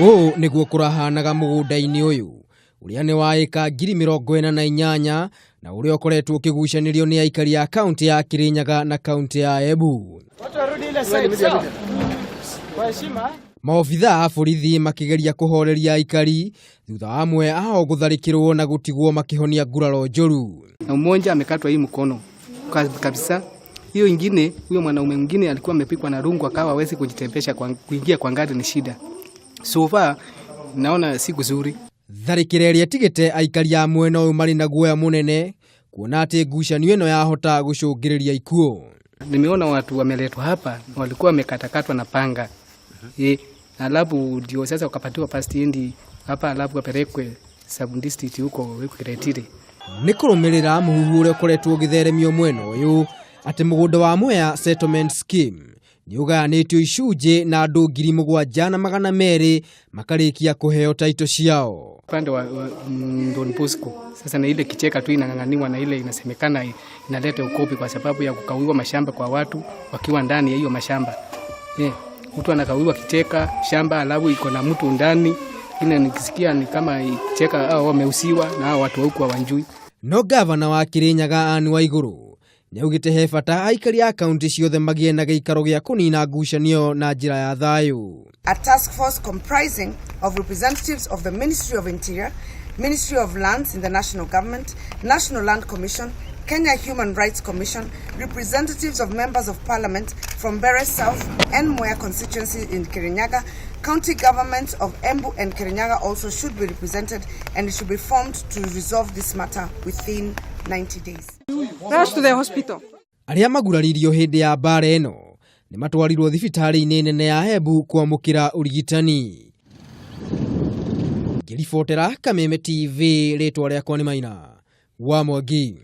Ũũ nĩguo kũrahanaga mũgũnda-inĩ ũyũ ũrĩa nĩ wa ĩka 48,000 na ũrĩa ũkoretwo ũkĩgucanĩrio nĩ aikari a kaũntĩ ya Kirinyaga na kaũntĩ ya Embu. Maobitha a borithi makĩgeria kũhoreria aikari thutha wa amwe ao gũtharĩkĩrwo na gũtigwo makĩhonia nguraro njũru. Na mmoja amekatwa hii mkono kabisa. Hiyo ingine, huyo mwanaume mwingine alikuwa amepikwa na rungu akawa hawezi kujitembesha, kuingia kwa ngari ni shida. So far naona si kuzuri. Tharĩkĩra ĩrĩa ĩtigĩte aikari a mwena ũyũ marĩ na guoya mũnene kuona atĩ ngucanio ĩno yahota gũcũngĩrĩria ikuũ. Nimeona watu wameletwa hapa walikuwa wamekatakatwa na panga. Alafu ndio sasa wakapatiwa first aid hapa, alafu wapelekwe sub district huko Kiretiri. Nĩ kũrũmĩrĩra mũhuhu ũrĩa ũkoretwo ũgĩtheremio mwena ũyũ atĩ mũgũnda wa Mwea Settlement Scheme nĩ ũgayanĩtio icunjĩ na andũ 7,200 makarĩkia kũheo taito ciao. Upande wa Don Bosco sasa na ile kicheka tu inang'ang'aniwa na ile inasemekana inaleta ukopi kwa sababu ya kukawiwa mashamba kwa watu wakiwa ndani ya hiyo mashamba. Mtu anakawiwa kicheka shamba alafu iko na mtu ndani. Ina nikisikia ni kama kicheka hao wameusiwa na hao watu huko hawanjui. No gavana wa Kirinyaga Anne Waiguru nĩaugĩte he bata aikari a kaunti ciothe magĩe na gĩikaro gĩa kũnina ngucanio na njĩra ya thayũ. A task force comprising of representatives of the Ministry of Interior, Ministry of Lands in the national government, National Land Commission, Kenya Human Rights Commission, representatives of members of parliament from Mbeere South and Mwea constituency in Kirinyaga, county governments of Embu and Kirinyaga also should be represented, and it should be formed to resolve this matter within 90 days. Rush to the hospital. Arĩa maguraririo hĩndĩ ya mbara ĩno nĩ matwarirwo thibitarĩ-inĩ nene ya Embu kwamũkĩra ũrigitani. Ngĩribotera Kameme TV, rĩtwa rĩakwa nĩ Maina wa Mwangi.